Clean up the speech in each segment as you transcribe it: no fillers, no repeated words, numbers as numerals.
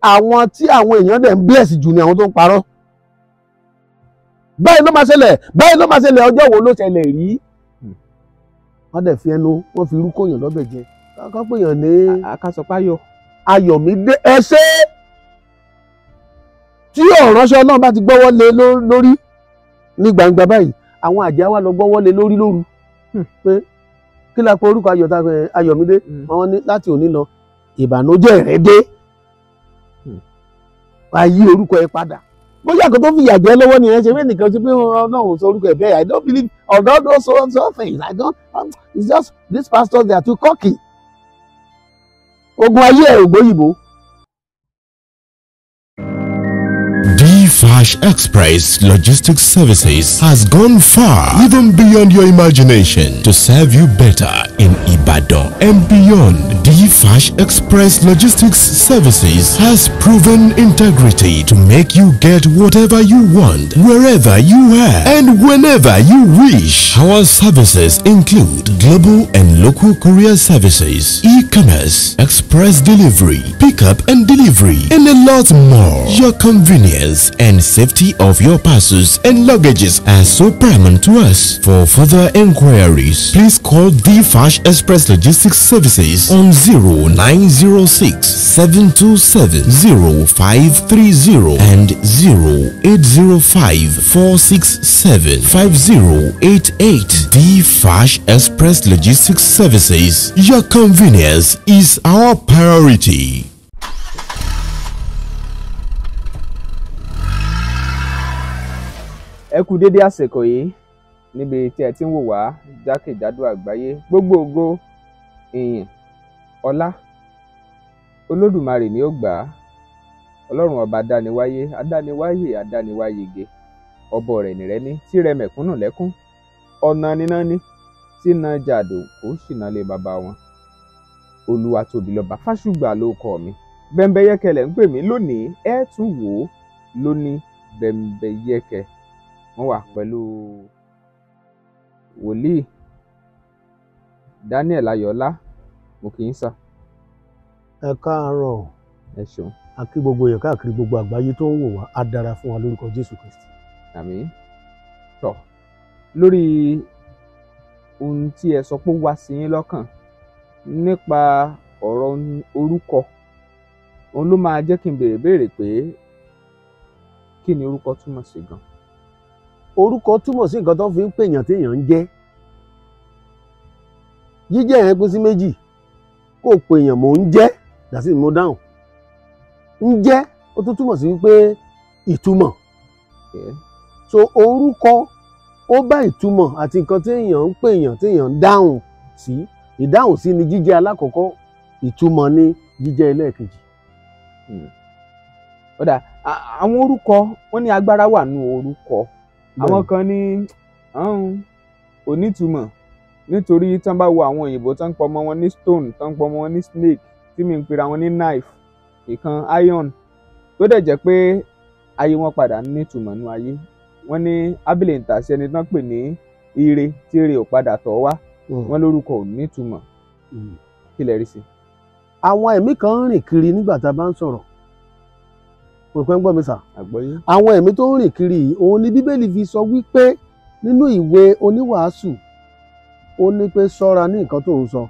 Àwọn tí àwọn èèyàn dẹ̀ ń bless jù ni àwọn tó ń parọ́. Báyìí ló máa ṣẹlẹ̀, báyìí ló máa ṣẹlẹ̀, ọjọ́ wo ló ṣẹlẹ̀ rí? Wọ́n dẹ̀ fi ẹnu wọ́n fi irú kóyàn lọ́bẹ̀ jẹ. Kákọ́ pèèyàn ní. Àkàsọ̀páyọ̀. Ayọ̀mídé ẹ ṣe tí ọ̀ránṣẹ́ Ọlọ́run bá ti gbọ́wọ́ lé lórí ní gbangba báyìí, àwọn àjẹ́ wa lọ gbọ́wọ́ lé lórí lóru pé kí la pe orúkọ Ayọ̀mídé, wọ́n ní láti òní lọ ìbànújẹ́ rẹ̀ dé, wàá yí orúkọ ẹ padà. Bóyá kò tó fi ìyà jẹ lọ́wọ́ nìyẹn ṣe bẹ́ẹ̀ nìkan ṣe pé Ọlọ́run sọ orúkọ ẹ̀ bẹ́ẹ̀. I don't believe although those so things I don't it's just these pastors, they are too cocky. Ogun ayé ẹ̀ ògbóyìnbó. D-Fash Express Logistics Services has gone far, even beyond your imagination, to serve you better in Ibadan and beyond. D-Fash Express Logistics Services has proven integrity to make you get whatever you want, wherever you are, and whenever you wish. Our services include global and local courier services, e-commerce, express delivery, pickup and delivery, and a lot more. Your convenience and safety of your parcels and luggages are so paramount to us. For further inquiries, please call D-Fash Express Logistics Services on 0906 727 0530 and 0805 467 5088. D-Fash Express Logistics Services. Your convenience is our priority. Ẹ kú dédé àsìkò yìí níbi tí ẹ ti ń wò wá jákèjádò àgbáyé. Gbogbo ògo, ìyìn, ọlá Olódùmarè ni ó gbà á. Ọlọ́run ọba adániwáyé, adániwáyé, adániwáyege, ọbọ rẹ̀ nìrẹ́ni tí rẹ mẹ̀kúnnù lẹ́kún, ọ̀nà níná ní tí na jàdò kó ṣìnà lé bàbá wọn. Olúwatóbilọ́ba Fásùgbà ló kọ mi. Bẹ́ńbẹ́yẹ́kẹ́ lẹ̀ ń pè mí lónìí, ẹ tún wò ó lónìí Bẹ́ńbẹ́yẹ́kẹ́. Wọ́n wà pẹ̀lú wòlíì Daniel Ayọ̀ọ́lá. Mo kì í sà. Ẹ káàárọ̀. Ẹ ṣeun. A kí gbogbo èèyàn káàkiri gbogbo àgbáyé tó ń wò wá, á dára fún wa lórúkọ Jésù Kristi. Àmín. Tọ́ lórí ohun tí ẹ sọ pé ó wá sí yín lọ́kàn nípa ọ̀rọ̀ orúkọ, òun ló máa jẹ́ kí n béèrè pé kí ni orúkọ túmọ̀ sí gan? Orúkọ túmọ̀ sí nǹkan tó fi ń pèèyàn téèyàn ń jẹ́. Jíjẹ́ yẹn pín sí méjì. Kó o pèèyàn mò ń jẹ́, dàsí mo dáhùn. Ń jẹ́ ó tún túmọ̀ sí wípé ìtumọ̀. So orúkọ ó bá ìtumọ̀ àti nǹkan téèyàn ń pèèyàn téèyàn ń dáhùn sí. Ìdáhùn sí ni jíjẹ́ alákọ̀ọ́kọ́, ìtumọ̀ ni jíjẹ́ ẹlẹ́ẹ̀kejì. Ó dà, àwọn orúkọ wọ́n ní agbára wà nínú orúkọ. Àwọn kan ní onítùmọ̀ nítorí tán bá wo àwọn òyìnbó tán ń pọ ọmọ wọn ní stone, tán ń pọ ọmọ wọn ní snake, tí mi ń pera wọn ní knife, ìkan iron, tó dẹ̀ jẹ́ pé ayé wọn padà nítumọ̀ nú ayé. Wọ́n ní ábìlẹ̀ ìtàsí ẹni tán pè ní ire tí ire ò padà tọ̀ wá, wọ́n lórúkọ ò nítumọ̀. Kí lẹ rí sí? Àwọn ẹ̀mí kan ń rìn kiri nígbà tá a bá ń sọ̀rọ̀. Kò pẹ́ ń gbọ́ mi sà. Àgbọ́yé. Àwọn ẹ̀mí tó ń rìn kiri yìí, òun ni Bíbélì fi sọ wípé nínú ìwé oníwàásù, ó ní pé ṣọ́ra ní nǹkan tó ń sọ.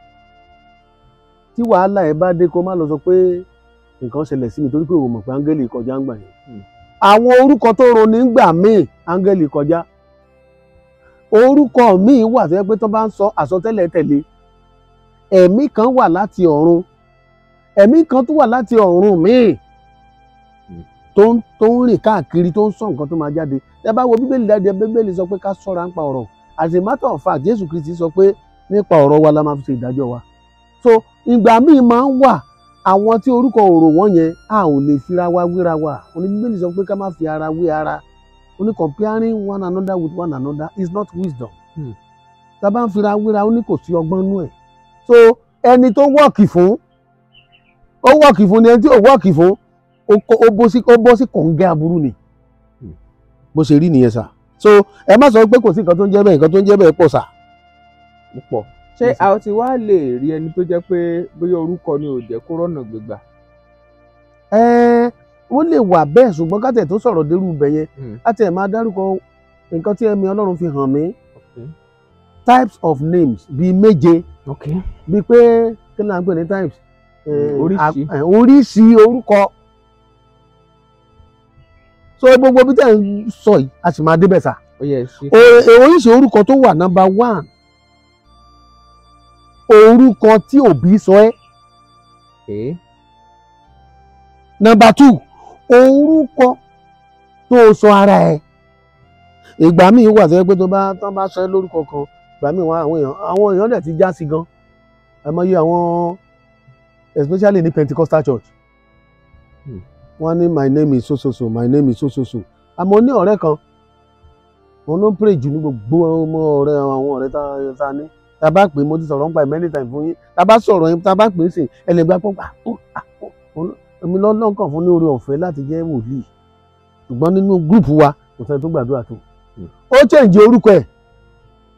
Tí wàhálà ẹ bá dé, kó má lọ sọ pé nǹkan ṣẹlẹ̀ sí mi torí pé o mọ̀ pé áńgẹ́lì kọjá ń gbà yẹn. Àwọn orúkọ tó roni ń gbà míì, áńgẹ́lì kọjá. Orúkọ míì wà tó yẹ pé tó bá ń sọ àsọtẹ́lẹ̀ tẹ̀lé. Ẹ̀mí kan wà láti ọ̀run. Ẹ̀mí kan tó wà láti ọ̀run míì tó ń rìn káàkiri, tó ń sọ nǹkan tó máa jáde. Ẹ bá wo Bíbélì dáadé, Bíbélì sọ pé ká ṣọ́ra nípa ọ̀rọ̀. As a matter of fact, Jésù Kristi sọ pé nípa ọ̀rọ̀ wa la máa fi ṣe ìdájọ́ wa. So ìgbà míì máa ń wà àwọn tí orúkọ ọ̀rọ̀ wọn yẹn a ò lè fira wa wéra wa. Oní Bíbélì sọ pé ká má fi ara wé ara. Oní comparing one another with one another is not wisdom. Tá a bá ń fira wéra, ó ní kò sí ọgbọ́n nú ẹ̀. So ẹni tó wọ́ọ̀kì fún, ó wọ́ọ̀kì fún ni, ẹni tí ò wọ́ọ̀kì fún, ó bọ́ sí kòńgẹ́ aburú ni. Bó ṣe rí nìyẹn sà. So ẹ má sọ pé kò sí nǹkan tó ń jẹ́ bẹ́ẹ̀, nǹkan tó ń jẹ́ bẹ́ẹ̀ pọ̀ sà. Púpọ̀. Ṣé a ti wá lè rí ẹni tó jẹ́ pé bóyá orúkọ ni ò jẹ́ kó rọ́nà gbégbà? Ó lè wà bẹ́ẹ̀, ṣùgbọ́n ká tẹ̀ tó sọ̀rọ̀ dérú ibẹ̀ yẹn, á tẹ̀ máa dárúkọ nǹkan tí ẹ̀mí Ọlọ́run fi hàn mí. Types of names bíi 7. Bíi pé kí ni à ń pè ní types? Oríṣi. Oríṣi orúkọ. So gbogbo bí tẹ̀ ń sọ yìí, a sì máa débẹ̀ sà. Oríṣi orúkọ tó wà, number 1, orúkọ tí òbí sọ ẹ́. Number 2, orúkọ tó sọ ara ẹ̀. Ìgbà míì wà tó yẹ pé tó bá tán bá sọ ẹ́ lórúkọ kan, ìgbà míì wà àwọn èèyàn dẹ̀ ti já sí gan. Ẹ mọ̀ iye àwọn, especially ní Pentecostal church, wọ́n ní my name is so so so, my name is so so so. Àmọ́ ní ọ̀rẹ́ kan, wọn ló ń pray jù ní gbogbo ọmọ ọ̀rẹ́, àwọn ọ̀rẹ́ tá a ní. Tá a bá pè é, mo ti sọ̀rọ̀ nípa ẹ̀ many times fún yín, tá a bá sọ̀rọ̀ yín, tá a bá pè é sìn, ẹ lè gba pọ́npá. Èmi lọ́kàn fún ní oore ọ̀fẹ́ láti jẹ́ wòlíì, ṣùgbọ́n nínú group wa kò sẹ́ni tó gbàdúrà tó. Ó change orúkọ ẹ̀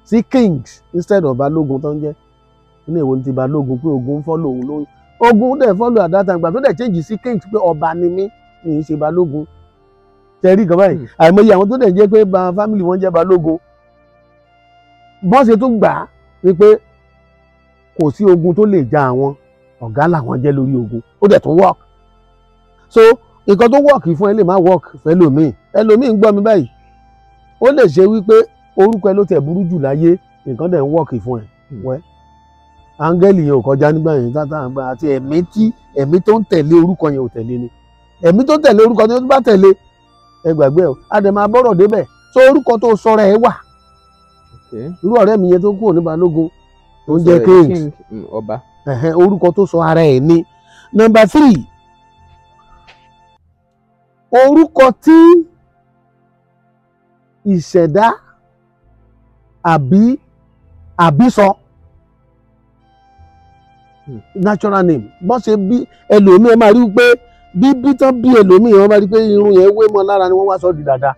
sí Kings instead of Balógun tó ń jẹ́. Ní èwo ti Balógun pé ogun follow òun ló, ogun dẹ̀ follow at that time. Gbà tó dẹ̀ change sí Kings pé ọba ni mí, mi ì ṣe Balógun. Tẹ̀rí kan báyìí, àìmọye àwọn tó dẹ̀ jẹ́ pé ba family wọn jẹ́ Balógun, bọ́n ṣe tún gbà á ni pé kò sí ogun tó lè ja àwọn, ọ̀gá làwọn jẹ́ lórí ogun. Ó dẹ̀ tún work. So nǹkan tó work fún ẹ lè má work fún ẹlòmíì. Ẹlòmíì ń gbọ́ mi báyìí, ó lè ṣe wípé orúkọ ẹ ló tẹ̀ burú jù láyé, nǹkan dẹ̀ ń work fún ẹ. Wẹ́ áńgẹ́lì yẹn ò kọjá nígbà yẹn tátà àgbà àti ẹ̀mí tí ẹ̀mí tó ń tẹ̀lé orúkọ yẹn ò tẹ̀lé ni. Ẹ̀mí tó ń tẹ̀lé orúkọ yẹn tó bá tẹ̀lé, ẹ gbàgbé ẹ, á dẹ̀ máa bọ́rọ̀ débẹ̀. So orúkọ tó sọ̀rọ̀ ẹ wà. Irú ọ̀rẹ́ mi yẹn tó kúrò ní Balógun tó ń jẹ́ Kings, ọba, orúkọ tó sọ ara ẹ̀ ní. Number 3, orúkọ tí ìṣẹ̀dá àbí àbísọ, natural name. Bọ́n ṣe bí ẹlòmíì, ẹ máa rí pé bíbí tán bí ẹlòmíì, wọ́n máa rí pé irun yẹn wé mọ́ lára ni wọ́n wá sọ di dàda.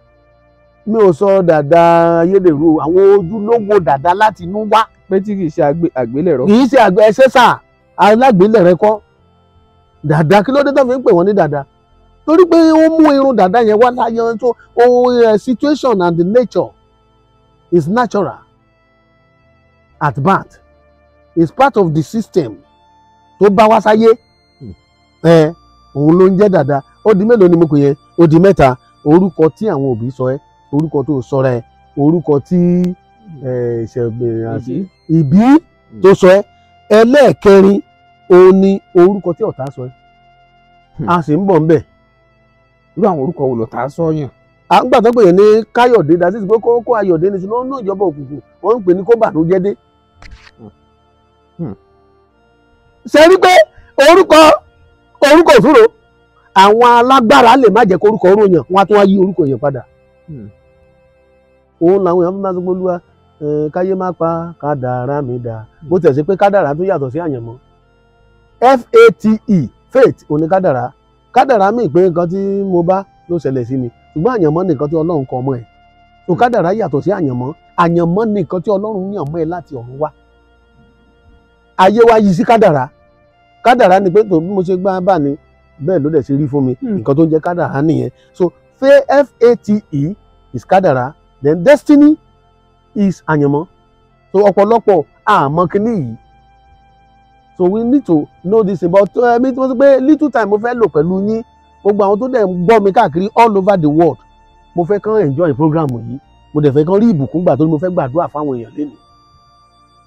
Mi ò sọ dàda ayédèrú, àwọn ojúlówó dàda láti inú wá. Pé tí kì í ṣe àgbélẹ̀rọ. Kì í ṣe àgbẹ̀ ẹsẹ̀ sà, alágbélẹ̀rẹ kọ́ dàda. Kí ló dé tó fi ń pè wọ́n ní dàda? Torí pé ó mú irun dàda yẹn wá láyé. Tó ohun situation and the nature is natural at birth, is part of the system tó bá wá sáyé ẹ, òun ló ń jẹ́ dàda. Ó di mélòó ni mo pè yẹn? Ó di 3. Orúkọ tí àwọn òbí sọ ẹ́, orúkọ tó sọra ẹ, orúkọ tí ìbí tó sọ ẹ́. Ẹlẹ́ẹ̀kẹrin òun ni orúkọ tí ọ̀tá sọ ẹ́. A sì ń bọ̀ ń bẹ̀. Irú àwọn orúkọ wo lọ̀tá sọ yàn? À ń gbà tó pè yẹn ní Káyọ̀dé, dàtí pé kó Ayọ̀dé ní, ṣùgbọ́n ní ìjọba òkùnkùn wọ́n ń pè ní kó bànújẹ́ dé. Ṣe rí pé orúkọ òṣòro, àwọn alágbára lè má jẹ́ kórúkọ ròyàn, wọ́n á tún wá yí orúkọ yẹn padà. Òun làwọn èèyàn máa ń sọ pé Olúwa, káyé má pa kádàrá mi dà. Bó tẹ̀ sí pé kádàrá tó yàtọ̀ sí àyànmọ́. Fate, fate òní kádàrá. Kádàrá mi pé nǹkan tí mo bá ló ṣẹlẹ̀ sí mi, ṣùgbọ́n àyànmọ́ nìkan tí Ọlọ́run kọ ọmọ ẹ̀. So kádàrá yàtọ̀ sí àyànmọ́. Àyànmọ́ nìkan tí Ọlọ́run yàn mọ́ ẹ láti ọ̀run wá. Ayé wa yí sí kádàrá. Kádàrá ni pé tó bí mo ṣe gbá bá ni bẹ́ẹ̀ ló dẹ̀ ṣe rí fún mi. Nǹkan tó ń jẹ́ kádàrá nìyẹn. So Fate is kádàrá, then destiny is àyànmọ́. So ọ̀pọ̀lọpọ̀ àmọ́ kínní yìí, so we need to know this about mi tí wọ́n sọ pé little time mo fẹ́ lò pẹ̀lú yín. Gbogbo àwọn tó dẹ̀ ń gbọ́ mi káàkiri all over the world, mo fẹ́ kàn enjoy program yìí, mo dẹ̀ fẹ́ kàn rí ìbùkún gbà, torí mo fẹ́ gbàdúrà fáwọn èèyàn lẹ́nu.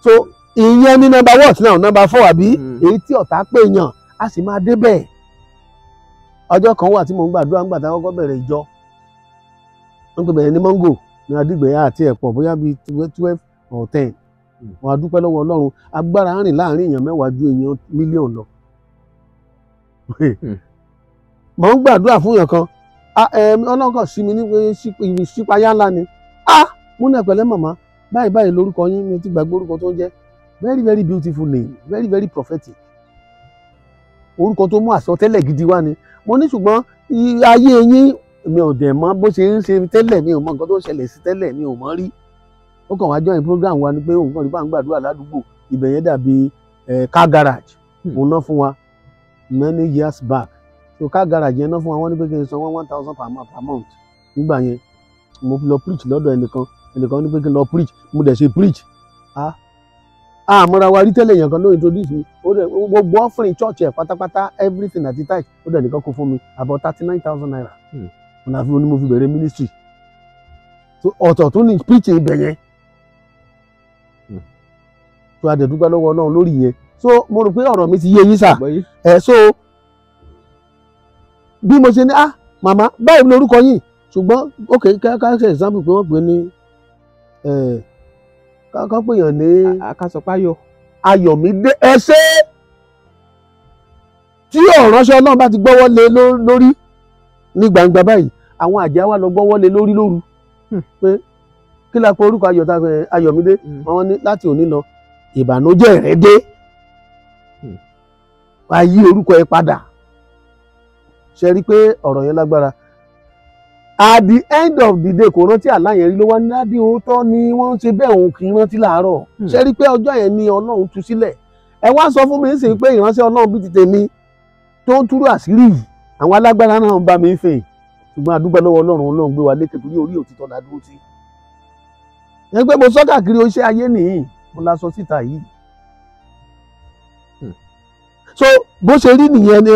So ìyẹn ní number what now? Number 4 àbí? Èyí tí ọ̀tá pè yàn, a sì máa débẹ̀. Ọjọ́ kan wà tí mo ń gbàdúrà ńgbà tá a kọ́kọ́ bẹ̀rẹ̀ ìjọ, wọ́n pè bẹ̀rẹ̀ ní Mongo ní Adigbẹ̀yà àti ẹ̀pọ̀, bóyá bíi 12 or 10. Wọn a dúpẹ́ lọ́wọ́ Ọlọ́run, agbára rìn láàrin èèyàn 10 ju èèyàn mílíọ̀nù lọ. Mò ń gbàdúrà fún èèyàn kan, Ọlọ́run kàn sí mi ní ìṣípayá ńlá ni. Mo ní ẹ̀pẹ̀lẹ́ màmá, báyìí báyìí lórúkọ yín. Mi ti gbàgbé orúkọ tó ń jẹ́. Very very beautiful name, very very prophetic, orúkọ tó mú àsọtẹ́lẹ̀ gidi wá ni. Mo ní ṣùgbọ́n ayé yín, mi ò dẹ̀ mọ̀ bó ṣe ń ṣe tẹ́lẹ̀, mi ò mọ nǹkan tó ń ṣẹlẹ̀ sí tẹ́lẹ̀, mi ò mọ̀ rí. Ó kàn wá join program wa ni pé òun kàn rí bá ń gbàdúrà ládùúgbò ibẹ̀ yẹn, dàbí car garage òun náà fún wa many years back. So ká garage yẹn náà fún wa, wọ́n ní pé kí n san 1,000 per month. Nígbà yẹn mo lọ preach lọ́dọ̀ ẹnìkan, ẹnìkan ní pé kí n lọ preach, mo dẹ̀ ṣe preach. Ah, àmọ́ra wa rí tẹ́lẹ̀, èèyàn kan ló introduce mi. Ó dẹ̀ gbogbo offering church ẹ̀ pátápátá, everything àti tithe, ó dẹ̀ nìkan kó fún mi, about ₦39,000. Ọ̀nà àfi ni mo fi bẹ̀rẹ̀ ministry. So ọ̀tọ̀ tún ní preaching ibẹ̀ yẹn. So a dẹ̀ dúpẹ́ lọ́wọ́ Ọlọ́run lórí yẹn. So mo rò pé ọ̀rọ̀ mi ti yé yín sà. Àgbọ́yé. Ẹ̀ so bí mo ṣe ní, ah, màmá, báyìí lórúkọ yìí, ṣùgbọ́n ok, ká ṣe example pé wọ́n pè ní ẹ̀ ká pè yàn ní Akásọpáyọ̀. Ayọ̀mídé. Ẹ ṣe tí ọ̀ránṣẹ́ Ọlọ́run bá ti gbọ́wọ́ lé lórí ní gbangba báyìí, àwọn àjẹ́ wa lọ gbọ́wọ́ lé lórí lóru pé kí la pe orúkọ Ayọ̀ tá a pè Ayọ̀mídé. Wọ́n ní láti òní lọ, ìbànújẹ́ rẹ dé. Wàá yí orúkọ ẹ padà. Ṣe rí i pé ọ̀rọ̀ yẹn lágbára? At the end of the day, kò rántí àlá yẹn rí. Ló wá ní ládé, òótọ́ ni wọ́n ń ṣe bẹ́ẹ̀, òun kì í rántí láàárọ̀. Ṣe rí i pé ọjọ́ yẹn ni Ọlọ́run tú sílẹ̀? Ẹ wá sọ fún mi ń sìn pé ìránṣẹ́ Ọlọ́run bíi ti tèmi tó ń túrú àṣírí yìí, àwọn alágbára náà ń bá mi fè, ṣùgbọ́n a dúpẹ́ lọ́wọ́ Ọlọ́run, Ọlọ́run gbé wa lékè torí orí òtítọ́ la dúró sí. Ẹ pé mo sọ káàkiri oṣẹ́ ayé nìyí, mo la sọ síta yìí. So bó ṣe rí nìyẹn,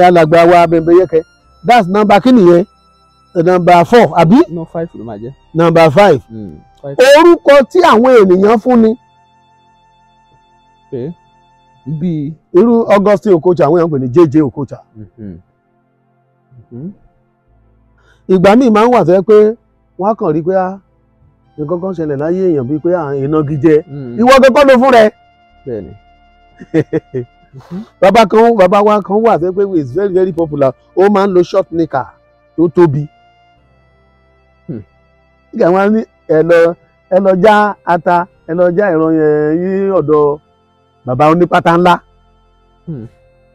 alàgbà wa Bẹ̀m̀bẹ̀yẹkẹ. That's number kí nìyẹn? Number 4 àbí? No, 5 ló máa jẹ́. Number 5. 5. Orúkọ tí àwọn ènìyàn fún ni. Okay. Bíi. Irú Augustine Okocha, àwọn èèyàn pè ní JJ Okocha. Ìgbà míì máa ń wà tó yẹ pé wọ́n á kàn rí pé á nǹkan kan ṣẹlẹ̀ láyé èèyàn, bíi pé à ìnagijẹ. Ìwọ gẹ́gẹ́ ló fún rẹ. Bẹ́ẹ̀ni. Bàbá kan, bàbá wa kan wà tó yẹ pé is very very popular, ó máa ń lo short knicker tó tóbi. Nígbà wọn ní ẹ lọ já ata, ẹ lọ já ẹ̀rọ yẹn yí ọ̀dọ̀ bàbá onípátá ńlá.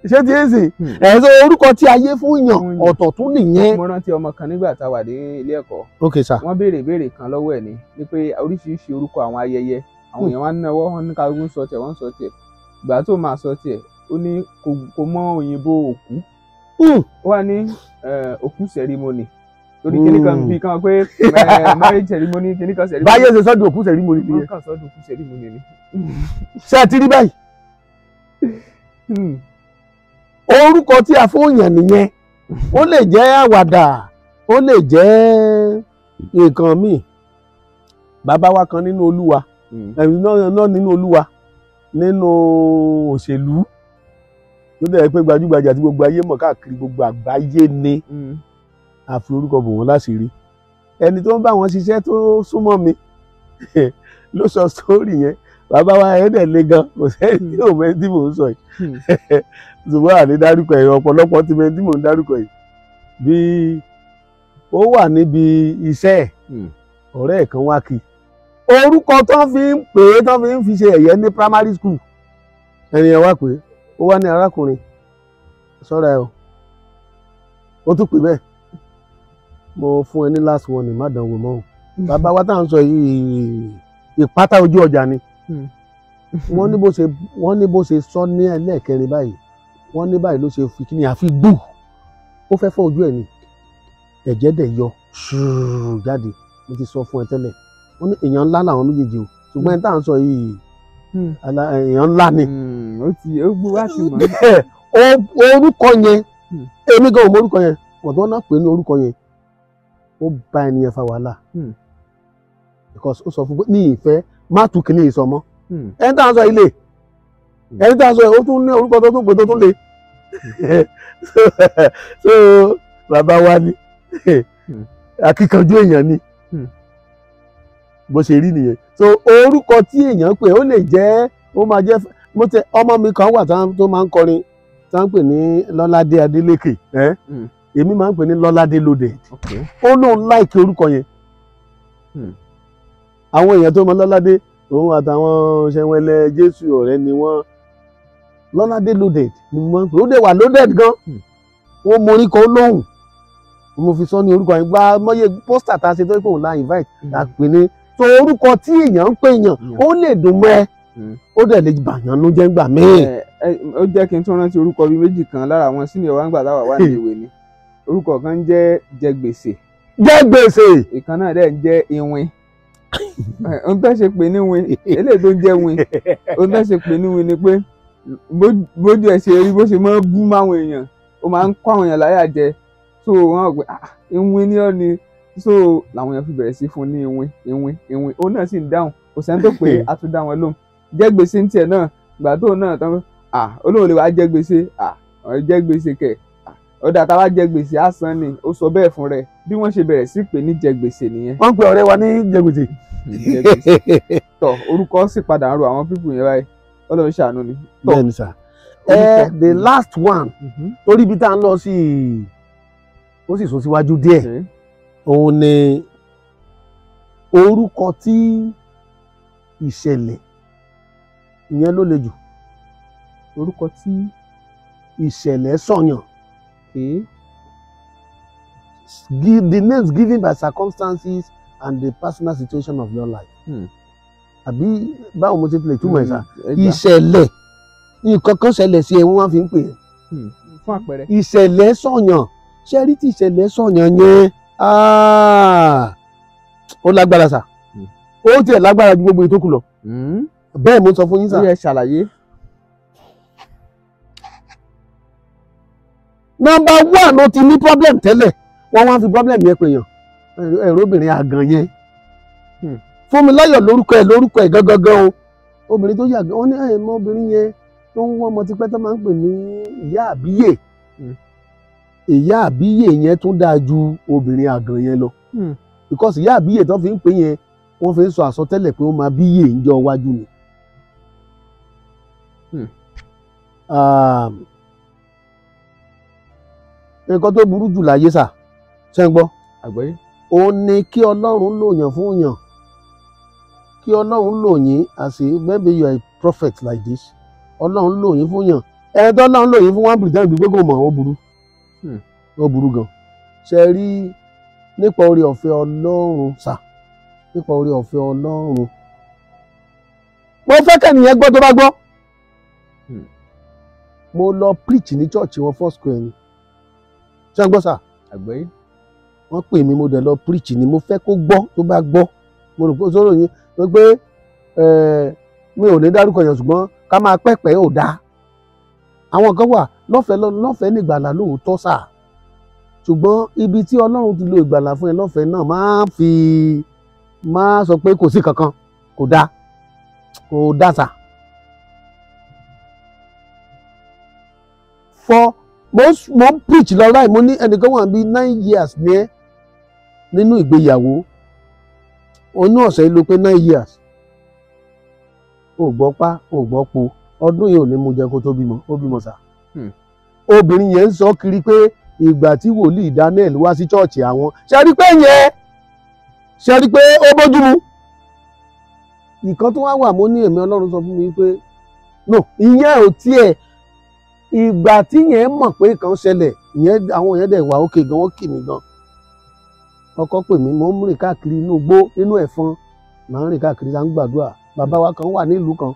Ṣé tí ń sìn? Ẹ̀ sọ orúkọ tí ayé fún yàn Fún yàn. ọ̀tọ̀ tún nìyẹn. Mo rántí ọmọ kan nígbà tá a wà dé ilé ẹ̀kọ́. Ok sir. Wọ́n béèrè ìbéèrè kan lọ́wọ́ ẹ̀ ní pé oríṣiríṣi orúkọ àwọn ayẹyẹ àwọn èèyàn wá ń náwó, wọn ní kálukú ń sọ tiẹ̀, wọ́n ń sọ tiẹ̀. Ìgbà tó máa sọ tiẹ̀, ó ní kò mọ òyìnbó òkú. Ó wà ní òkú ceremony torí kíní kan bíi kan pé marriage ceremony, kíní kan ceremony. Báyé ṣe sọ́dún òkú ceremony Wọ́n nìyẹn. kàn sọ́dún òkú ceremony ni. Ṣé ẹ ti rí báyìí? Orúkọ tí a fún yàn nìyẹn. Ó lè jẹ́ àwàdà, ó lè jẹ́ nǹkan míì. Bàbá wa kan nínú Olúwa, ẹ̀mí náà nínú Olúwa, nínú òṣèlú, tó dẹ̀ pé gbajúgbajà tí gbogbo ayé mọ̀ káàkiri gbogbo àgbáyé ni. A fi orúkọ bò wọ́n láṣìírí. Ẹni tó ń bá wọn ṣiṣẹ́ tó súnmọ́ mi ló sọ sórí yẹn. Bàbá wa ẹ̀ dẹ̀ le gan, kò sẹ́ni tí ò mẹ́ni tí mò ń sọ yìí, ṣùgbọ́n àní dárúkọ ẹ̀, ọ̀pọ̀lọpọ̀ ti mẹ́ni tí mò ń dárúkọ yìí. Bí ó wà níbi iṣẹ́ ẹ̀, ọ̀rẹ́ ẹ̀ kan wá kí orúkọ tó fi ń pè é, tó fi ń fi ṣe ẹ̀yẹ ní primary school. Ẹni yẹn wá pé ó wá ní, "Arákùnrin, ṣọ́ra ẹ o." Ó tún pè bẹ́ẹ̀, "Mo fún ẹ ní last one, má dánwò mọ́ o." Bàbá wa tá à ń sọ yìí, ìpátá ojú ọjà ni. Wọ́n ní bó ṣe sọ ní ẹlẹ́ẹ̀kẹrin báyìí, wọ́n ní báyìí ló ṣe fi kíni àfi gbù, ó fẹ́ fọ́ ojú ẹ̀ ni, ẹ̀jẹ̀ dẹ̀ yọ ṣùúrù jáde. "Mo ti sọ fún ẹ tẹ́lẹ̀." Wọ́n ní èèyàn ńlá làwọn méjèèjì o, ṣùgbọ́n ẹni tá à ń sọ yìí, èèyàn ńlá ni. Ó ti ó gbó wá sí mọ́. Orúkọ yẹn, èmi gan ò mọ orúkọ yẹn, ọ̀dọ́ náà pè ní orúkọ yẹn, ó bá ẹni yẹn fa wàhálà because ó sọ fún pé ní ìfẹ́ má tún kìíní ìsọmọ́. Ẹni tá à ń sọ ilé, ẹni tá à ń sọ yìí, ó tún ní orúkọ tó tún pè tó tún le. So bàbá wa ni akíkanjú èèyàn ni. Bó ṣe rí nìyẹn. So orúkọ tí èèyàn pè, ó lè jẹ́, ó máa jẹ́. Mo tẹ ọmọ mi kan wà tó máa ń kọrin, tá ń pè ní Lọ́ládé Adélékè ẹ́. Èmi máa ń pè ní Lọ́ládé Loaded. Ó lóun like orúkọ yẹn. Àwọn èèyàn tó mọ Lọ́ládé, òun àtàwọn Ṣẹ̀wẹ̀lẹ̀ Jésù ọ̀rẹ́ ni wọ́n. Lọ́ládé Loaded ni mo máa ń pè. Ó dẹ̀ wà loaded gan. Wọ́n mọ orí kan lóhùn, mo fi sọ ní orúkọ yẹn. Gba mọ́yé poster tá a ṣe tó pé òun la invite la pè ní. So orúkọ tí èèyàn ń pè yàn, ó lè dùn mọ́ ẹ, ó dẹ̀ lè bàyàn ló jẹ́ ńgbà míì. Ó jẹ́ kí n tún rántí orúkọ bíi méjì kan lára àwọn senior wa ńgbà táwa wà ní ìwé ni. Orúkọ kan ń jẹ́ Jẹgbèsè. Jẹgbèsè. Ìkan náà dẹ̀ ń jẹ́ Iwin. Ohun tó ṣe pè ní win, eléyìí tó ń jẹ́ win, ohun tó ṣe pè ní win ni pé bójú ẹ̀ ṣe rí, bó ṣe máa ń bú máwọn èèyàn, ó máa ń kó àwọn èèyàn láyà jẹ. So wọ́n rò pé iwin ni ọ́ ni. So làwọn èèyàn fi bẹ̀rẹ̀ sí fún ní iwin, iwin, iwin. Òun náà sì ń dáhùn, kò sẹ́ni tó pé a tún dá wọn lóhùn. Jẹgbèsè ń tiẹ̀ náà, ìgbà tóun náà tán, olóhùn lè wá jẹgbèsè, jẹgbèsè kẹ̀, ọ̀dà tá a bá jẹgbèsè á san ni, ó sọ bẹ́ẹ̀ fún rẹ̀. Bí wọ́n ṣe bẹ̀rẹ̀ sí pè ní Jẹgbèsè nìyẹn. Wọ́n ń pe ọ̀rẹ́ wa ní Jẹgbèsè. Tọ orúkọ sì padà ń ro àwọn pípù yẹn báyìí, Ọlọ́run ṣàánú ni. Bẹ́ẹ̀ni sà. The last one, torí ibi tá à ń lọ sí, ó sì sún síwájú díẹ̀, òun ni orúkọ tí ìṣẹ̀lẹ̀ ìyẹn ló le jù. Orúkọ tí ìṣẹ̀lẹ̀ sọ̀yàn. The names given by circumstances and the personal situation of your life. Àbí báwo mo ṣe tilẹ̀ túmọ̀ ẹ̀ sá? Ìṣẹ̀lẹ̀, nǹkan kan ṣẹlẹ̀ sí ẹ, wọ́n wá fi ń pè é. Fún àpẹẹrẹ. Ìṣẹ̀lẹ̀ sọ̀yàn, ṣé rí tí ìṣẹ̀lẹ̀ sọ̀yàn yẹn, ó lágbára sá. Ó tiẹ̀ lágbára ju gbogbo ìtókù lọ. Bẹ́ẹ̀ mo sọ fún yín sá. Ó yẹ ṣàlàyé. Number one, ó ti ní problem tẹ́lẹ̀, wọ́n wá fi problem yẹn pè yàn. Ẹ̀rọ obìnrin àgàn yẹn. Fúnmiláyọ̀ lórúkọ ẹ̀, lórúkọ ẹ̀ gangan o. Obìnrin tó yàgàn, wọ́n ní ẹ̀mọ obìnrin yẹn tó ń wọ́n ọmọ tipẹ́ tó máa ń pè ní ìyá àbíyè. Ìyá àbíyè yẹn tún dáa ju obìnrin àgàn yẹn lọ. Because ìyá àbíyè tó fi ń pè yẹn, wọ́n fi ń sọ àsọtẹ́lẹ̀ pé ó máa bíyè ńjọ́ iwájú ni. Nǹkan tó burú jù láyé sà, ṣé ń gbọ́? Àgbọ́yé. Ó ní kí Ọlọ́run lò yàn fún yàn. Kí Ọlọ́run lò yín, as a maybe you are a prophet like this. Ọlọ́run lò yín fún yàn. Ẹni tó Ọlọ́run lò yín fún one pretend pé kò mọ̀, ó burú. Ó burú gan. Ṣé rí nípa oore ọ̀fẹ́ Ọlọ́run sà, nípa oore ọ̀fẹ́ Ọlọ́run. Mo fẹ́ kẹ́nìyẹn gbọ́ tó bá gbọ́. Mo lọ preach ní church wọn Four Square ni. Ṣé ń gbọ́ sà? Àgbọ́yé. Wọ́n pè mí, mo dẹ̀ lọ preach ni, mo fẹ́ kó gbọ́ tó bá gbọ́. Mo rò pé sọ̀rọ̀ yín pé mi ò ní dárúkọ yẹn, ṣùgbọ́n ká máa pẹ́pẹ́ ò dáa. Àwọn kan wà lọ́fẹ̀ẹ́ lọ́fẹ̀ẹ́ ní ìgbàlà lóòótọ́ sà, ṣùgbọ́n ibi tí Ọlọ́run ti lo ìgbàlà fún ẹ lọ́fẹ̀ẹ́ náà, máa fi máa sọ pé kò sí kankan, kò dáa, kò dáa sà. For mo ń preach lọ ráì, mo ní ẹnìkan wà bí 9 years ní ẹ nínú ìgbéyàwó, onú ọ̀sẹ̀ yìí ló pé 9 years. Ó gbọ́ pa, ó gbọ́ po, ọdún yìí ò ní mú jẹ kó tó bímọ, ó bímọ sà. Obìnrin yẹn ń sọ kiri pé ìgbà tí wòlíì Daniel wá sí chọ́ọ̀chì àwọn, ṣe rí pé yẹn, ṣe rí pé ó bójú mu. Ìkan tó wá wà, mo ní ẹ̀mí Ọlọ́run sọ fún mi pé no, ìyẹn ò tiẹ̀. Ìgbà tí yẹn mọ̀ pé kan ṣẹlẹ̀, ìyẹn àwọn yẹn dẹ̀ wà ókè gan, wọ́n kì mí gan. Ọkọ pè mí, mo ń rìn káàkiri inú igbó, inú ẹ̀fọn, màá ń rìn káàkiri, à ń gbàdúrà. Bàbá wa kan wà nílùú kan,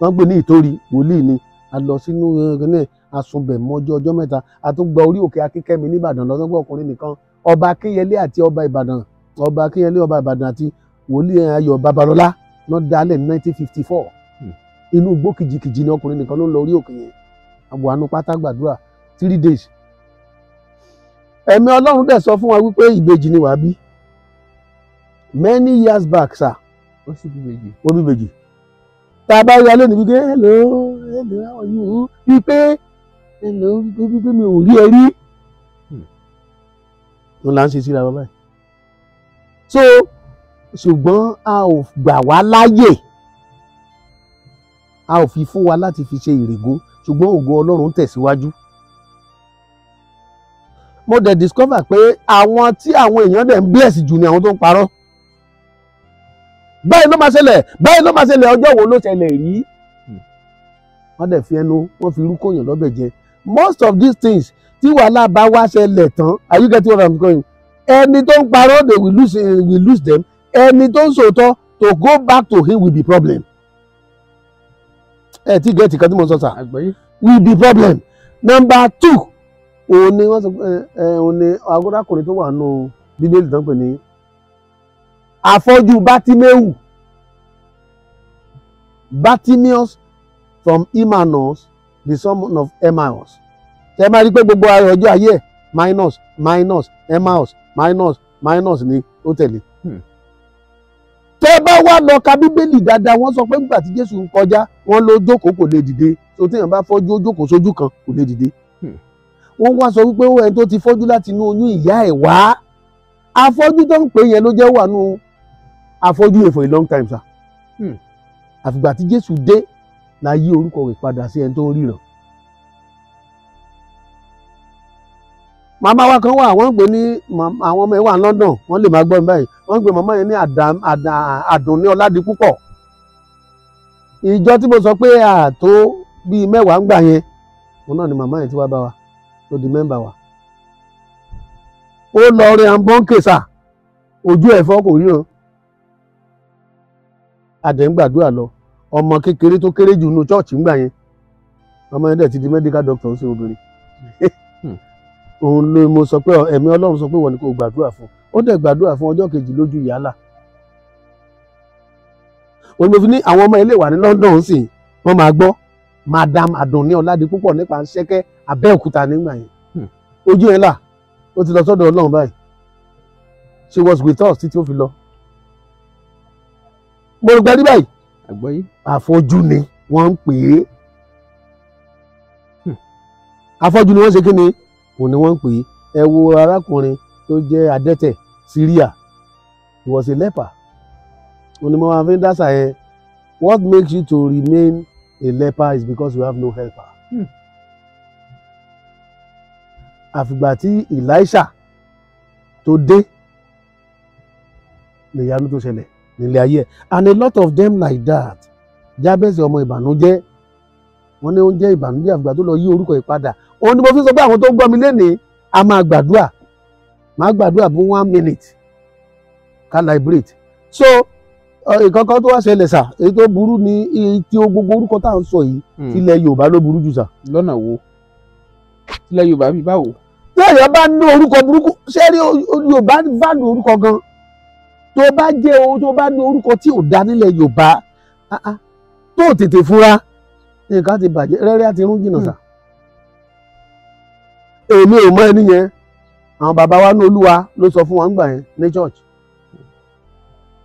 wọ́n pè ní Ìtorí, wòlíì ni. A lọ sínú ẹgbẹ́, a sunbẹ̀ mọ́jọ́ ọjọ́ mẹ́ta, a tún gba orí òkè Akínkẹ́mi nìbàdàn lọ́sọ́gbọ́n ọkùnrin nìkan, ọba Akínyẹlé àti ọba Ìbàdàn, ọba Akínyẹlé ọba Ìbàdàn àti wòlíì Ayọ̀ Babalọ́lá náà dálẹ̀ ní 1954. Inú igbó kìjikìji ni ọkùnrin nìkan ló ń lọ orí òkè yẹn. Àbọ̀ àánú pátá gbàdúrà 3 days. Ẹ̀mí Ọlọ́run dẹ̀ sọ fún wa wípé ìbejì ni wàá bí. Many years back sir. Ó sì bí ìbejì. Ó bí ìbejì. Tá a bá rí alẹ́ níbi pé hello, hello, how are you? Wípé hello, wípé mi ò rí ẹ rí. Ó là ń ṣe síra bàbá yìí. So ṣùgbọ́n a ò gbà wá láyè, a ò fi fún wa láti fi ṣe ìrègùn, ṣùgbọ́n ògo Ọlọ́run tẹ̀síwájú. Mo dẹ̀ discover pé àwọn tí àwọn èèyàn dẹ̀ ń bless jù ni àwọn tó ń parọ́. Báyìí ló máa ṣẹlẹ̀, báyìí ló máa ṣẹlẹ̀, ọjọ́ wo ló ṣẹlẹ̀ rí? Wọ́n dẹ̀ fi ẹnu, wọ́n fi irú kóyàn lọ́bẹ̀ jẹ. Most of these things tí wàhálà bá wá ṣẹlẹ̀ tán, are you getting what I'm going? Ẹni tó ń parọ́, they will lose them. Ẹni tó ń sòótọ́, to go back to him will be problem. Ẹ tí gẹ̀ẹ́tì kan tí mo sọ sà will be problem. Number 2, òun ni wọ́n sọ ẹ òun ni arákùnrin tó wà nù Bíbélì tán pè ní afọ́jú Bátíméù, Bartimaeus from Emmaus, the son of Emmaus. Ṣé máa rí pé gbogbo ọjọ́ ayé ẹ̀ minus minus Emmaus minus minus ni ó tẹ̀lé. Tẹ́ bá wá lọ ka Bíbélì dáadáa, wọ́n sọ pé nígbà tí Jésù ń kọjá wọ́n ló jókòó kò lè dìde. Tó téèyàn bá fọ́jú ó jókòó sójú kan kò lè dìde. Wọ́n wá sọ wípé ó ẹni tó ti fọ́jú láti inú oyún ìyá ẹ̀ wá. Afọ́jú tó ń pè yẹn ló jẹ́ wà nù afọ́jú yẹn for a long time sir. Àfìgbà tí Jésù dé la yí orúkọ rẹ̀ padà sí ẹni tó ń ríran. Màmá wa kan wà, wọ́n ń pè ní àwọn ọmọ ẹ̀ wà London, wọ́n lè máa gbọ́ mi báyìí. Wọ́n ń pè màmá yẹn ní Àdùnní Ọládipúpọ̀. Ìjọ tí mo sọ pé àtó bíi 10 ń gbà yẹn, òun náà ni màmá yẹn ti wá bá wa tó di mẹ́mbà wa. Ó lọ rí àǹbọ̀nkè sà, ojú ẹ̀fọ́ kò ríran. Adẹ̀ ń gbàdúrà lọ, ọmọ kékeré tó kéré jù nínú chọ́ọ̀chì ń gbà yẹn, ọmọ yẹn dẹ̀ ti di medical doctor ó sì obìnrin. Òun ló mo sọ pé ẹ̀mí Ọlọ́run sọ pé wọ́n ní kò gbàdúrà fún, ó dẹ̀ gbàdúrà fún ọjọ́ kejì lójú ìyálà. Òun ló fi ní àwọn ọmọ ilé wà ní London sì wọ́n máa gbọ́ Madam Àdùnní Ọládipúpọ̀ nípa Ṣẹ́kẹ́ Abẹ́òkúta nígbà yẹn. Ojú ẹ̀ là, ó ti lọ sọ́dọ̀ Ọlọ́run báyìí. She was with us títí ó fi lọ. Mo rò gbẹ́rí báyìí. Àfọ́jú ni wọ́n ń pè é. Afọ́jú ni wọ́n ṣe kí ni? Òun ni wọ́n ń pè é. Ẹ wo arákùnrin tó jẹ́ adẹ́tẹ̀ Syria. He was a leper. Òun ni mo máa fi ń dásà yẹn. What makes you to remain a leper is because you have no helper. Àfìgbà tí Elisha tó dé nìyanu tó ṣẹlẹ̀ nílé ayé ẹ̀. And a lot of them like that. Jábẹ́sì ọmọ ìbànújẹ́, wọ́n ní ó ń jẹ́ ìbànújẹ́ àfìgbà tó lọ yí orúkọ ẹ̀ padà. Òun ni mo fi sọ pé àwọn tó ń gbọ́ mi lénìí, a máa gbàdúrà, máa gbàdúrà fún 1 minute ká liberate. So ìkankan tó wá ṣẹlẹ̀ sà, èyí tó burú ni tí ó gbogbo orúkọ tá à ń sọ yìí, tilẹ̀ Yorùbá ló burú jù sà. Lọ́nà wo? Tilẹ̀ Yorùbá bí báwo? Tí èèyàn bá ní orúkọ burúkú, ṣé rí Yorùbá value orúkọ gan. Tó bá jẹ́ ohun tó bá ní orúkọ tí ò dá nílẹ̀ Yorùbá, tó tètè fura, nǹkan ti bàjẹ́, rẹ́rẹ́ àti irun jìnnà sà. Èmi ò mọ ẹni yẹn, àwọn bàbá wa ní Olúwa ló sọ fún wa ńgbà yẹn ní church.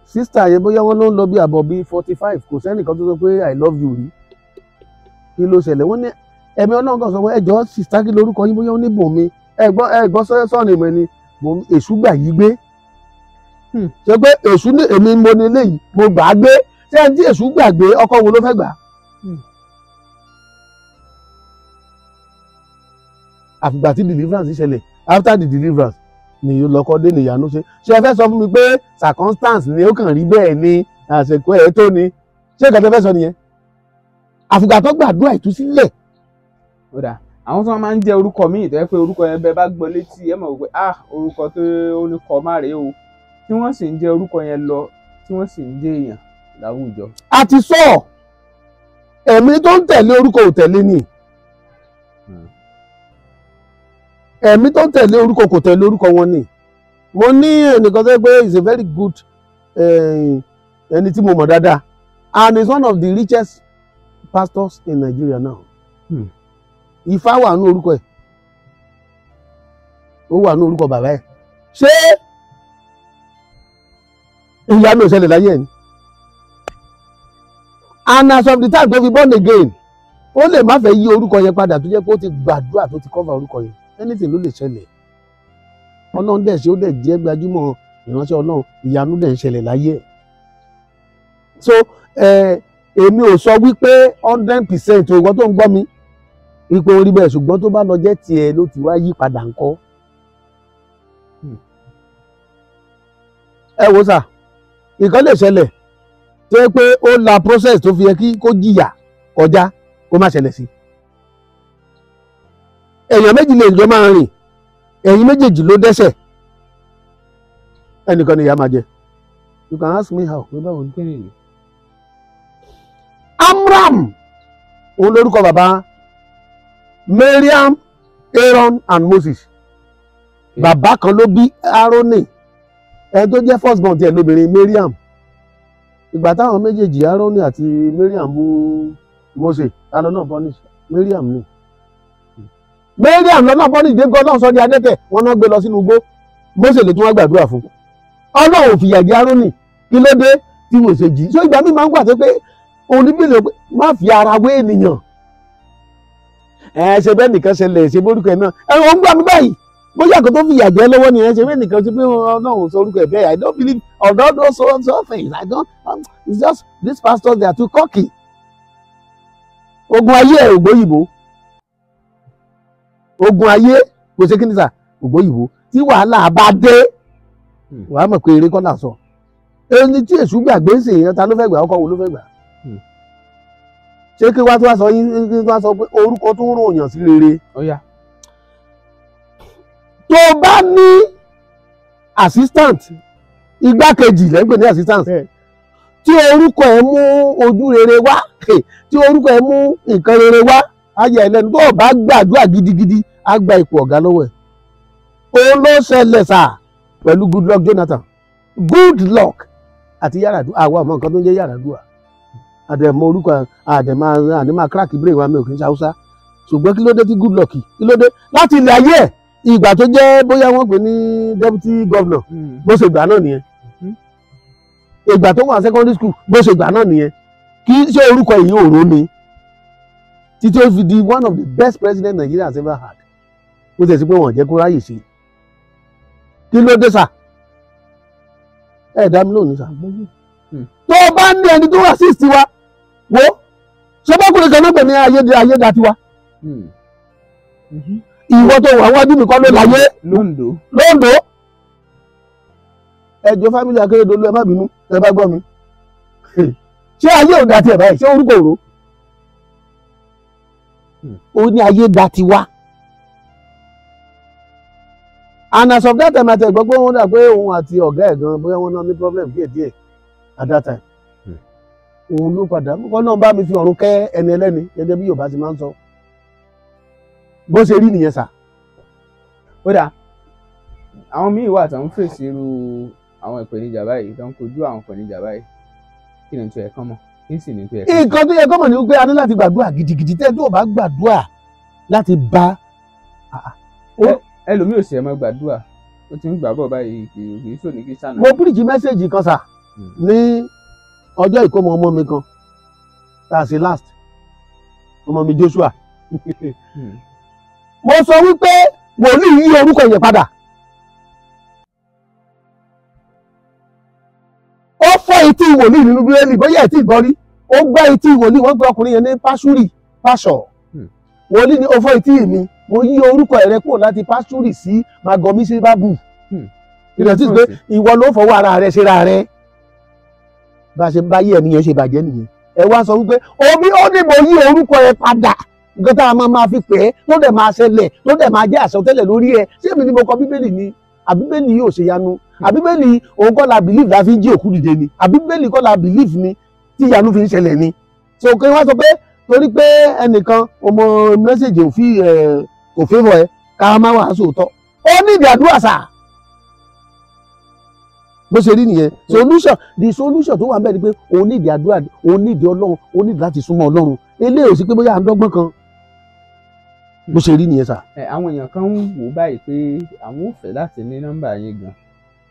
Sísítà yẹn bóyá wọ́n ló ń lọ bí àbọ̀ bí 45, kò sẹ́nìkan tó sọ pé I love you rí. Kí ló ṣẹlẹ̀? Wọ́n ní ẹ̀mí Ọlọ́run kan sọ pé ẹjọ́ sísítà kí lorúkọ yín, bóyá ó ní Bùnmi. Ẹ gbọ́ sọ́ọ̀nì ìmọ̀ ẹni èṣù gbà yí gbé. Ṣé pé èṣù ní èmi mo ní eléyìí, mo gbà á gbé. Ṣé ẹni tí èṣù gbàgbé ọkọ wo ló fẹ́ gbà? Àfìgbà tí deliverance ṣẹlẹ̀, after the deliverance ni lọ́kọ́ dé nìyanu ṣe. Ṣé ẹ fẹ́ sọ fún mi pé circumstance ni ó kàn rí bẹ́ẹ̀ ni àsìkò ẹ̀ tó ni? Ṣé nǹkan tó fẹ́ sọ nìyẹn? Àfìgbà tó gbàdúrà ìtúsílẹ̀. Ó dà, àwọn tó máa ń jẹ́ orúkọ míì tó yẹ pé orúkọ yẹn bẹ́ẹ̀ bá gbọ́ létí ẹ mọ̀ pé ah orúkọ tó ó ní kọ má rèé o, tí wọ́n sì ń jẹ́ orúkọ yẹn lọ, tí wọ́n sì ń jẹ́ èèyàn láwùjọ. A ti sọ ẹ̀mí tó ń tẹ̀lé orúkọ ò tẹ̀lé ni. Ẹ̀mí tó ń tẹ̀lé orúkọ kò tẹ̀lé orúkọ wọn ni. Mo ní ẹnìkan tó yẹ pé is a very good ẹni tí mo mọ̀ dáadáa, and is one of the richest pastors in Nigeria now. Ifá wà ní orúkọ ẹ̀, ó wà ní orúkọ bàbá ẹ̀. Ṣé ìyanu ò ṣẹlẹ̀ láyé ẹ̀ ni? And as of the time tó fi born again, ó lè má fẹ́ yí orúkọ yẹn padà, tó jẹ́ pé ó ti gbàdúrà tó ti cover orúkọ yẹn. Anything ló lè ṣẹlẹ̀. Ọlọ́run dẹ̀ ṣe, ó dẹ̀ jẹ́ gbajúmọ̀ ìránṣẹ́ Ọlọ́run, ìyanu dẹ̀ ń ṣẹlẹ̀ láyé ẹ̀. So èmi ò sọ wípé 100% ìwọ tó ń gbọ́ mi wípé ó rí bẹ́ẹ̀, ṣùgbọ́n tó bá lọ jẹ́ tiẹ̀ ló ti wá yí padà ńkọ́. Ẹ wo sà, nǹkan lè ṣẹlẹ̀ tó yẹ pé ó la process tó fi yẹ kí kó jìyà kọjá kó má ṣẹlẹ̀ sí. Èèyàn méjì lè jọ máa rìn, ẹ̀yin méjèèjì ló dẹ́ṣẹ̀, ẹnìkan ni ìyá máa jẹ. You can ask me how. Pé báwo ni? Amram Òun lórúkọ bàbá Mariam, Aaron and Moses. Bàbá kan ló bí Aaroni, ẹni tó jẹ́ first born tiẹ̀ lóbìnrin Mariam. Ìgbà táwọn méjèèjì Aaroni àti Mariam bú Mose, ta ló náà punish? Mariam ni. Mariam lọ́nà punish dé gan, náà sọ di adẹ́tẹ̀, wọn náà gbé lọ sínú igbó. Mose ló tún wá gbàdúrà fún. Ọlọ́run ò fìyà jẹ Aaroni, kí ló dé tí mo ṣe jì? So ìgbà mi máa ń gbà tó pé òun ní bílẹ̀ pé má fi ara wé ènìyàn. Ẹ ṣe bẹ́ẹ̀ nìkan ṣẹlẹ̀, ṣe bórúkọ ẹ̀ náà ẹ wọ́n ń gbà mí báyìí, bóyá kò tó fìyà jẹ lọ́wọ́ nìyẹn, ṣe bẹ́ẹ̀ nìkan ṣe pé Ọlọ́run sọ orúkọ ẹ̀ bẹ́ẹ̀. I don't believe although those so things. I don't it's just these pastors, they are too cocky. Ogun ayé ẹ̀ ògbóyìnbó, ogun ayé kò ṣe kí ni sà, ògbóyìnbó. Tí wàhálà bá dé, wàá mọ̀ pé eré kọ́ là sọ. Ẹni tí èṣù gbàgbé ń sè yẹn, ta ló fẹ́ gbà? Ọkọ wo ló fẹ́ gbà? Ṣé kí wá tó wá sọ yín, kí wá sọ pé orúkọ tó ń ròyàn sí rere? Tó bá ní assistant, igbákejì lẹ́gbẹ̀ẹ́ ní assistant, tí orúkọ ẹ̀ mú ojú rere wá, tí orúkọ ẹ̀ mú nǹkan rere wá, á yà ẹ́ lẹ́nu. Tó o bá gbàdúrà gidigidi, á gba ipò ọ̀gá lọ́wọ́ ẹ̀. Òun ló ṣẹlẹ̀ sà pẹ̀lú Goodluck Jonathan. Goodluck àti Yar'Adua, àwa ọmọ nǹkan tó ń jẹ́ Yar'Adua, àdẹ̀mọ orúkọ, àdẹ̀mọ crack brain wa, mi ò kì í ṣe Haúsá. Ṣùgbọ́n kí ló dé tí Goodluck, kí ló dé láti ilẹ̀ ayé ẹ̀, ìgbà tó jẹ́ bóyá wọ́n pè ní deputy governor, bó ṣe gbà náà nìyẹn. Ìgbà tó wà secondary school, bó ṣe gbà náà nìyẹn. Kì í ṣe orúkọ yìí òró ni títí ó fi di one of the best president Nigeria has ever had. Ó tẹ̀sí pé wọ́n jẹ́ kó ráyè ṣe. Kí ló dé sà? Ẹ dá mi lónìí sà. Tó o bá ní ẹni tó assist wa, wo ṣé bọ́kùnrin kan náà pè ní ayédatiwa? Ìwọ tó wà wájú mi kọ́ ló láyé Lóńdó. Lóńdó. Ẹjọ́ fámìlì Akérédolú, ẹ má bínú ẹ bá gbọ́ mi. Ṣé ayé ò dá tiẹ̀ báyìí? Ṣé orúkọ òró? Ó ní ayé dá tiwa. And as of that time, àti ẹ̀gbọ́n pé wọ́n dà pé òun àti ọ̀gá ẹ̀ gan, bóyá wọ́n náà ní problem díẹ̀ díẹ̀ at that time. Òun ló padà kọ́ náà bá mi fi ọ̀run kẹ́ ẹni ẹlẹ́ni, gẹ́gẹ́ bí Yorùbá ti máa ń sọ. Bó ṣe rí nìyẹn sà. Ó dáa, àwọn míì wà tó ń fèsì irú àwọn ìpèníjà báyìí, tó ń kojú àwọn ìpèníjà báyìí. Kí ni tó yẹ kán mọ̀? Kí sì ni tó yẹ kán mọ̀? Nǹkan tó yẹ kán mọ̀ ni wípé a ní láti gbàdúrà gidigidi. Tẹ́ tó o bá gbàdúrà láti bá. Ẹlòmíì ò sì ẹ̀ mọ́ gbàdúrà, ó ti ń gbà bọ̀ báyìí, kì í sòní kí sànà. Mo preach message kan sà ní ọjọ́ ìkómọ ọmọ mi kan tá a ṣe last, ọmọ mi Joshua. Mo sọ wípé wòlíì yí orúkọ yẹn padà. Ó fọ́ etí wòlíì nínú Bíbélì, bóyá ẹ̀ tí ì gbọ́ rí. Ó gbá etí wòlíì, wọ́n gbé ọkùnrin yẹn ní Pásúrì, Pásọ̀. Wòlíì ní ó fọ́ etí mi, mo yí orúkọ rẹ kúrò láti Pásúrì sí Magomisíbábù. Ìrètí pé ìwọ ló fọwọ́ ara rẹ ṣera rẹ. Bá a ṣe bá yí ẹ̀mí yẹn ṣe bàjẹ́ nìyẹn. Ẹ wá sọ wípé omi ó ní mo yí orúkọ ẹ padà, nǹkan tá a máa fi pè é tó dẹ̀ máa ṣẹlẹ̀, tó dẹ̀ máa jẹ́ àsọtẹ́lẹ̀ lórí ẹ. Ṣé èmi ni mo kọ Bíbélì ni? Àbíbélì yóò ṣe yanu? Àbíbélì òun kọ́ la believe la fi ń jí òkú dìde ni? Àbíbélì kọ́ la believe ni tí ìyanu fi ń ṣẹlẹ̀ ni? So kí wọ́n sọ pé torí pé ẹnìkan ọmọ message kò favour ẹ, ká má wàá sòótọ́. Ó ní ìdí àdúrà sà. Bó ṣe rí nìyẹn. Solution, the solution tó wà níbẹ̀ ni pé òun ní ìdí àdúrà, òun ní ìdí Ọlọ́run, òun ní ìdí láti súnmọ́ Ọlọ́run. Eléyìí ò sí pé bóyá à ń dọ́gbọ́n kan. Bó ṣe rí nìyẹn sà. Ẹ àwọn èèyàn kan ń wò báyìí pé àwọn ò fẹ́ láti ní nọ́mbà yín gan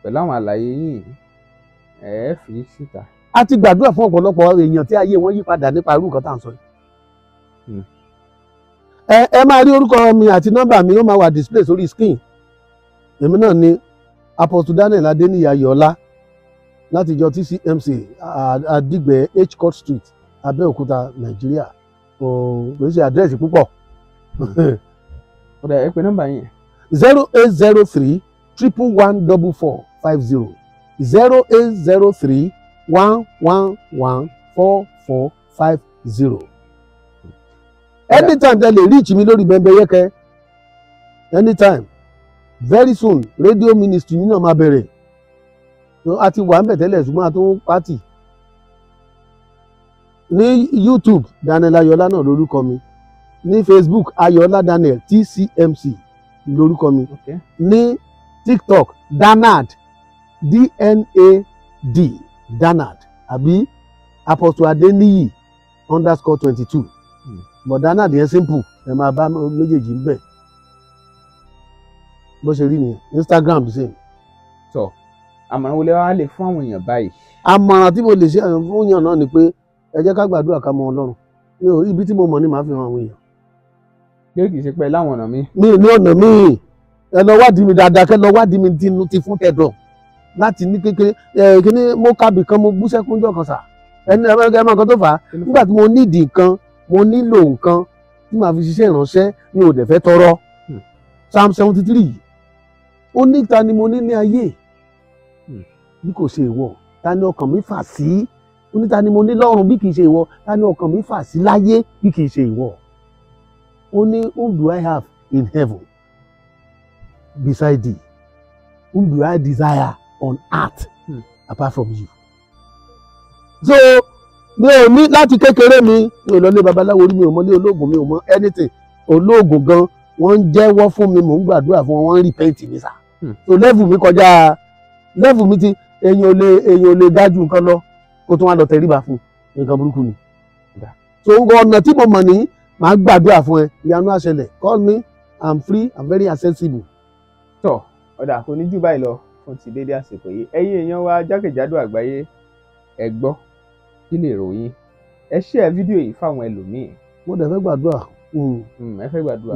pẹ̀lú àwọn àlàyé yín, ẹ fi síta. A ti gbàdúrà fún ọ̀pọ̀lọpọ̀ èèyàn tí ayé wọn yí padà nípa irú nǹkan tá à ń sọ yìí. Ẹ máa rí orúkọ mi àti nọ́mbà mi, ó máa wà display sórí screen. Èmi náà ni Apostle Daniel Adéníyì Ayọ̀ọ́lá láti ìjọ TCMC Adigbe H Court Street, Abẹ́òkúta, Nàìjíríà. Kò ṣe àdírẹ́sì púpọ̀. Ó dà, ẹ pè nọ́mbà yín. 0803 111 44 50, 0803 111 44 50. Anytime tẹ́ lè reach mi lórí Bẹ́ńbẹ́yẹ́kẹ́, anytime. Very soon radio ministry mi náà máa bẹ̀rẹ̀. A ti wà ń bẹ̀ tẹ́lẹ̀, ṣùgbọ́n a tún pàtì. Ní YouTube, Daniel Ayọ̀ọ́lá náà lórúkọ mi. Ní Facebook, Ayọ̀ọ́lá Daniel TCMC lórúkọ mi. Ní TikTok, Danad, DNAD, Danad, àbí Apostle Adeniyi _22. But Danad yẹn simple, ẹ máa bá méjèèjì ń bẹ̀. Bó ṣe rí nìyẹn. Instagram the same. Tọ́, àmọ̀ràn wo lẹ wá lè fún àwọn èèyàn báyìí? Àmọ̀ràn tí mo lè ṣe fún èèyàn náà ni pé ẹ jẹ́ ká gbàdúrà ká mọ Ọlọ́run. Mi ò ibi tí mo mọ̀ ni màá fi hàn àwọn èèyàn. Pé kì í ṣe pé láwọn ọ̀nà mi. Mi ò ní ọ̀nà míì. Ẹ lọ wádìí mi dáadáa, kẹ́ lọ wádìí mi tinú ti fún tẹ̀dọ̀ láti ní kékeré. Ẹ kíní mo kábì kan, mo bú sẹ́kúnjọ́ kan sà. Ẹni ẹ mọ nǹkan tó fà á. Nígbà tí mo nídìí nǹkan, mo nílò nǹkan tí màá fi ṣiṣẹ́ ìránṣẹ́, mi ò dẹ̀ fẹ́ tọrọ. Psalm 73, ó ní ta ni mo ní ní ayé bí kò ṣe ìwọ, ta ni ọkàn mi fà sí? Ó ní ta ni mo ní lọ́run bí kì í ṣe ìwọ, ta ni ọkàn mi fà sí láyé bí kì í ṣe ìwọ? Ó ní whom do I have in heaven beside thee? Whom do I desire on earth apart from you? So mi ò ní láti kékeré mi, mi ò lọ lé babaláwo rí, mi ò mọ lé olóògùn, mi ò mọ anything. Olóògùn gan wọ́n ń jẹ́wọ́ fún mi, mò ń gbàdúrà fún wọn, wọ́n ń repent mi sà. So level mi kọjá level mi ti èèyàn ò lè dájú nǹkan lọ kó tún wá lọ tẹríba fún nǹkan burúkú ni. So ọ̀nà tí mo mọ̀ ní màá gbàdúrà fún ẹ, ìyanu á ṣẹlẹ̀. Call me, I'm free, I'm very accessible. Tọ́, ọ̀dà kò ní jù báyìí lọ fún ti dédé àsìkò yìí. Ẹ̀yin èèyàn wa jákèjádò àgbáyé, ẹ gbọ́ kí lè ròyìn, ẹ share fídíò yìí fáwọn ẹlòmíì. Mo dẹ̀ fẹ́ gbàdúrà. Ẹ fẹ́ gbàdúrà.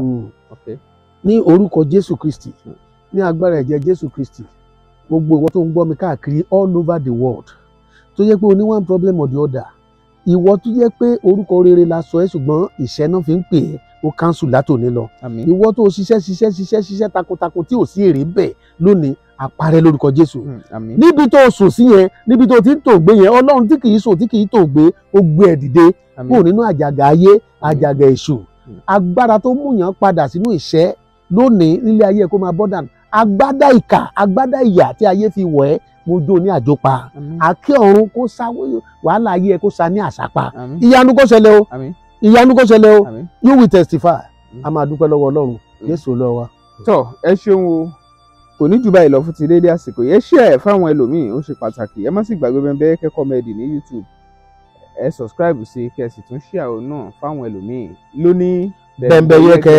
Ní orúkọ Jésù Kristi, ní agbára ẹ̀jẹ̀ Jésù Kristi, gbogbo ìwọ tó ń gbọ́ mi káàkiri all over the world tó yẹ pé o ní one problem or the other, ìwọ tó yẹ pé orúkọ rere la sọ ẹ́ ṣùgbọ́n ìṣẹ́ náà fi ń pè é, ó cancel látòní lọ. Ìwọ tó ṣiṣẹ́ ṣiṣẹ́ ṣiṣẹ́ ṣiṣẹ́ takuntakun tí ò sí èrè bẹ́ẹ̀ lónìí, àparẹ́ lórúkọ Jésù. Níbi tó sùn sí yẹn, níbi tó ti ń tòògbé yẹn, Ọlọ́run tí kìí sùn tí kìí tòògbé, ó gbé ẹ dìde kúrò nínú àjàgà ayé, àjàgà èṣù. Agbára tó mú yàn padà sínú ìṣẹ́ lónìí nílé ayé ẹ kó máa bọ́ dànù. Agbádá ìkà, agbádá ìyà tí ayé fi wọ̀ ẹ́, mo jó ní àjòpa. Àkè ọ̀run kó sá wàhálà ayé ẹ kó sa ní àṣàpá. Ìyanu kó ṣẹlẹ̀ o, ìyanu kó ṣẹlẹ̀ o, you will testify. A máa dúpẹ́ lọ́wọ́ Ọlọ́run. Jésù Olúwa wa. Tọ́, ẹ ṣeun o, kò ní jù báyìí lọ fún ti dédé àsìkò yìí. Ẹ share fáwọn ẹlòmíì, ó ṣe pàtàkì. Ẹ má sì gbàgbé Bembeyeke Comedy ní YouTube, ẹ subscribe sí kẹ́ ẹ sì tún share òun náà fáwọn ẹlòmíì lóní Bembeyeke.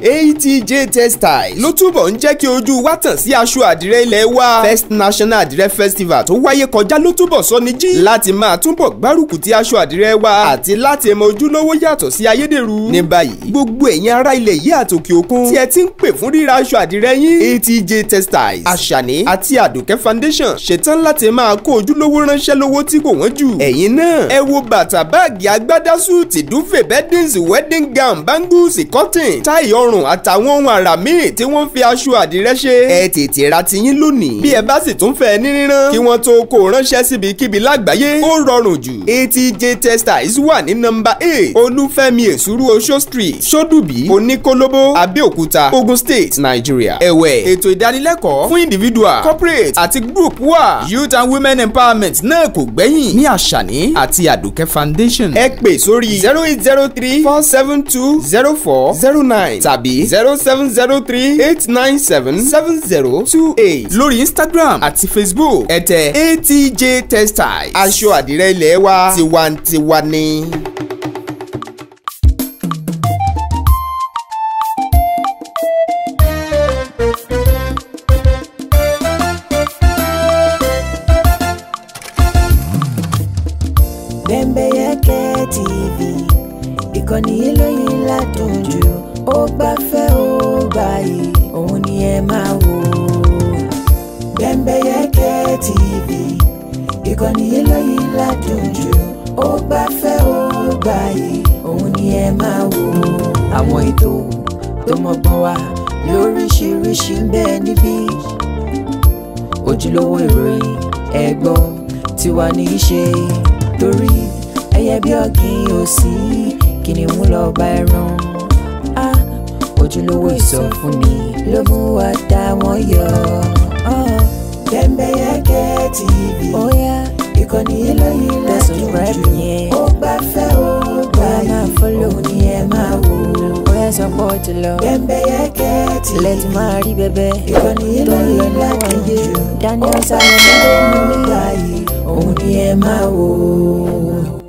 ATJ Textiles ló túbọ̀ ń jẹ́ kí ojú wa tàn sí aṣọ àdìrẹ ilẹ̀ wa. First National Àdìrẹ Festival tó wáyé kọjá ló túbọ̀ sọ ní jí láti máa túbọ̀ gbárùkù ti aṣọ àdìrẹ wa àti láti mọ ojúlówó yàtọ̀ sí ayédèrú. Ní báyìí, gbogbo ẹ̀yin ará ilẹ̀ yìí àtòkè òkun tí ẹ ti ń pè fún ríra aṣọ àdìrẹ yín, ATJ Textiles, Àṣàní àti Àdùkẹ́ Foundation ṣetán láti máa kó ojúlówó ránṣẹ́ lówó tí kò wọ́n jù. Ẹ̀yin náà ẹ wo bàtà, báàgì, agbádá, súùtì, duvet, beddings, wedding gown, bangles, cotton, táì ọrùn àtàwọn ohun àrà míì tí wọ́n fi aṣọ àdìrẹ ṣe. Ẹ tètè ra tiyín lónìí. Bí ẹ bá sì tún fẹ́ ní rírán kí wọ́n tó kó ránṣẹ́ síbikíbi lágbàáyé, ó rọrùn jù. ATJ Textiles wà ní nọ́mbà 8 Olúfẹ́mi Èsúrú Oṣó Street, Ṣódùbí, Oníkólóbó, Abẹ́òkúta, Ogun State, Nigeria. Ẹ̀wẹ̀, ètò ìdánilẹ́kọ̀ọ́ fún individual, corporate àti group wà. Youth and women empowerment náà kò gbẹ́yìn ní Àṣàní àti Àdùkẹ́ Foundation. Ẹ pè sórí 0803 472 0409 tàbí 0703 897 7028 lórí Instagram àti Facebook. Ẹ tẹ ATJ Textiles, aṣọ àdìrẹ ilé wa tiwantiwa ni. Bembeyeke TV, ìkànnì eléyìí ládùn jù, ó gbafẹ́ ó gbayì, òun ni ẹ máa wò. Bembeyeke TV, ìkànnì eléyìí ládùn jù, ó gbafẹ́ ó gbayì, òun ni ẹ máa wò. Àwọn ètò tó mọ́gbọ́n wá lóríṣiríṣi ń bẹ níbí, ojúlówó ìròyìn ẹ̀gbọ́ tiwa ní í ṣe, torí ẹyẹ bí ọ̀gìn òsì kìnìún lọ bá ẹran. Ojúlówó ìsọfúnni ló mú wa dá wọn yọ. Bembeyeke TV, Ìkànnì eléyìí Tẹ ládùn subscribe jù, yẹn. ó gbafẹ́, ó Bóyá gbayì, máa follow. Òun ni ẹ máa wò. Bóyá sọ pé ó ti lọ. Bembeyeke TV. Lẹ́tí máa rí bẹ́bẹ́ Ìkànnì tó ń lọ eléyìí nínú ládùn ayé. jù, Daniel ó Salomon gbafẹ́, ló ó ní. gbayì, òun ni ẹ máa wò.